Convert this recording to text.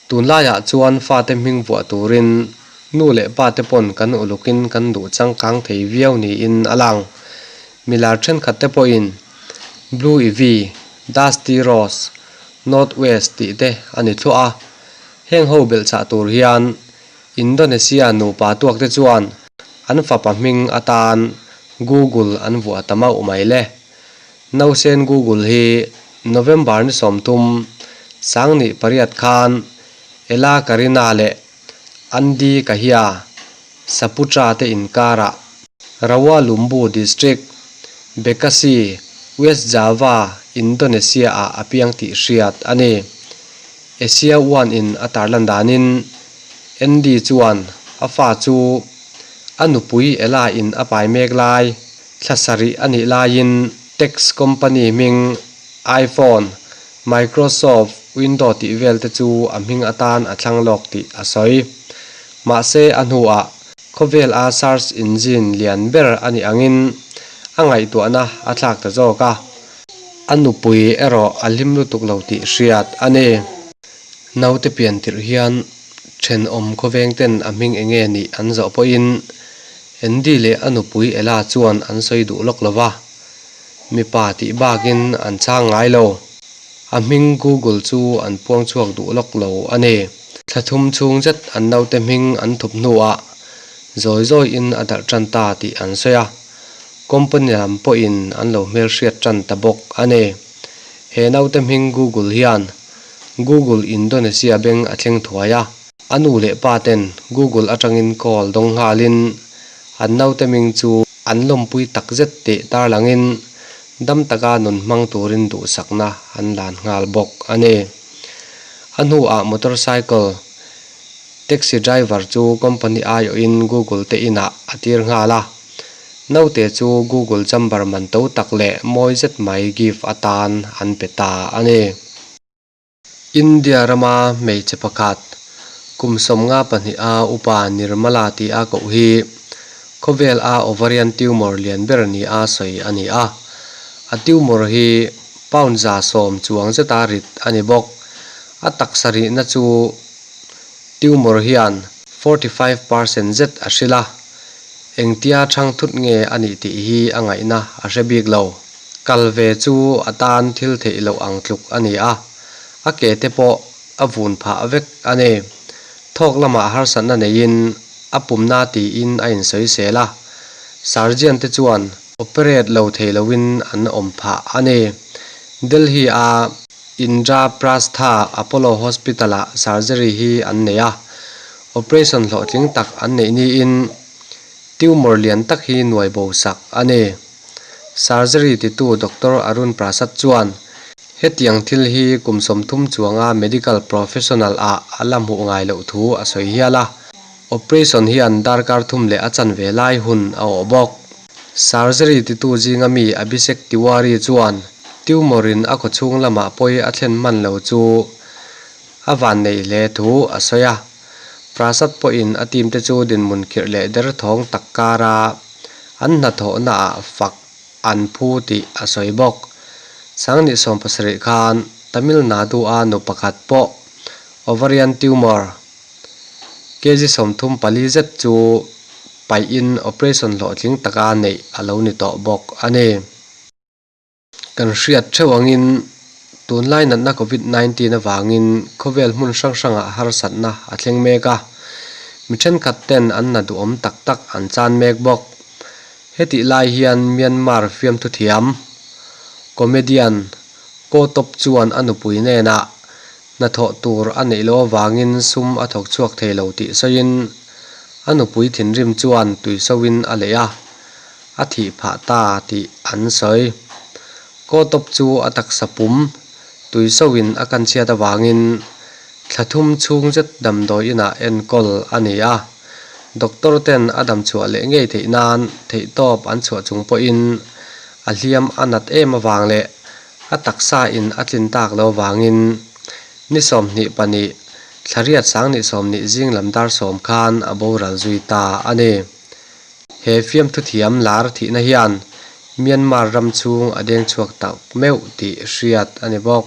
Tunlaiah chuan fate hming vuah turin nu leh pa te pawn kan ulukin kan duh changkang thei viau niin a lang. Milar thenkhat te pawhin Blue Ivy, Dusty Rose, North West tih te a ni thluah a. Heng ho belhchhah tur hian Indonesia nupa tuak te chuan an fapa hming atan Google an vuah ta mauh mai le. Nausen Google hi November ni 30, 2008 khan Ella Karina leh Andy Kahia Saputra te inkarah Rawalumbu District, Bekasi, West Java, Indonesia ah a piang tih hriat a ni. Asia One in a tarlan danin Andy chuan a fa chu a nupui Ella in a pai mek lai Thla sarih a nih laiin Tex company hming iPhone, Microsoft Window tih vel te chu a hming atan a thlang lawk tih a sawi. Mahse a hnuah khawvel a search engine lian ber a nih angin a ngaihtuahna a thlak ta zawk a, a nupui erawh a hlim lutuk lo tih hriat a ni. Naute pian tirh hian thenawm khawveng ten a hming enge nih an zawh pawhin Andy leh a nupui Ella chuan an sawi duh lawk lo va, mipa tih bakin an chhang ngai lo. A hming Google chu an puang chhuak duh lawk lo a ni. Thla thum chhung zet an naute hming an thup hnuah zawi zawiin a darh tan ta tih an sawi a, company lam pawhin an lo hmelhriat tan ta bawk a ni. He naute hming Google hian Google Indonesia beng a thleng thuai a. A nu leh pa ten Google atangin call dawng nghalin an naute ming chu an lawmpui tak zet tih tarlangin dam taka nun hmang turin duhsakna an lan nghal bawk a ni. A hnuah motorcycle taxi driver chu company aiawhin Google te inah a tir nghal a, naute chu Google chamber man to tak leh mawi zet mai gift atan an pe ta a ni. India rama hmeichhe pakhat, kum 52 a upa Nirmala tih a koh hi khawvel a ovarian tumor lian ber ni a sawi a ni a. A tumor hi pound 110 chuang zeta rit a ni bawk. A taksa rihna chu tumor hian 45% zet a hrilh a, engtia thang thut nge a nih tih hi a ngaihna a hre bik lo. Kal ve chu a tan thil theih loh ang tluk a ni a, a ke te pawh a vun phah vek a ni. Thawk lamah harsatna neiin a pumna tiin a insawisel a, surgeon te chuan operate lo thei loin an awm phah a ni. Delhi a Indraprastha Apollo Hospital ah surgery hi an nei a, operation hlawhtling tak an neih niin tumor lian tak hi nuai bo sak a ni. Surgery titu Doctor Arun Prasad chuan, Hetiang thil hi kum 30 chuanga medical professional ah a la hmuh ngai loh thu a sawi hial a. Operation hian darkar thum leh a chanve lai hun a awh bawk. Surgery titu zinga mi Abhishek Tiwari chuan, Tumor in a khawchhung lamah pawi a thlen hman lo chu a van neih hle thu a sawi a. Prasad pawhin a team te chu dinhmun khirh leh derthawng tak kara an hnathawhna ah fak an phu tih a sawi bawk. 2017 khan Tamil Nadu a nu pakhat pawh ovarian tumor kg 34 zet chu paihin operation hlawhtling taka neih a lo ni tawh bawk a ni. Kan hriat theuh angin tunlai natna Covid 19 avangin khawvel hmun hrang hrangah harsatna a thleng mek a, mi thenkhat ten an na duhawm tak tak an chan mek bawk. Hetih lai hian Myanmar fiamthu thiam, comedian, Ko Top chuan a nupui hnenah hnathawh tur a neih loh avangin sum a thawk chhuak thei lo tih sawiin a nupui thinrim chuan tuisoin a leih a. A thih phah ta tih an sawi. Kaw tawp chu a taksa pum tuisoin a kan chhiat avangin thla thum chhung zet damdawi inah enkawl a ni a. Doctor ten a dam chhuah leh ngei theih nan theihtawp an chhuah chung pawhin a hliam a nat em avang leh a taksa in a tlin tak lo avangin ni 22 thla riat 2020 zing lam dar 10 khan a boral zui ta a ni. He fiamthu thiam lar thihna hian Myanmar ram chhung a deng chhuak tak meuh tih hriat a ni bawk.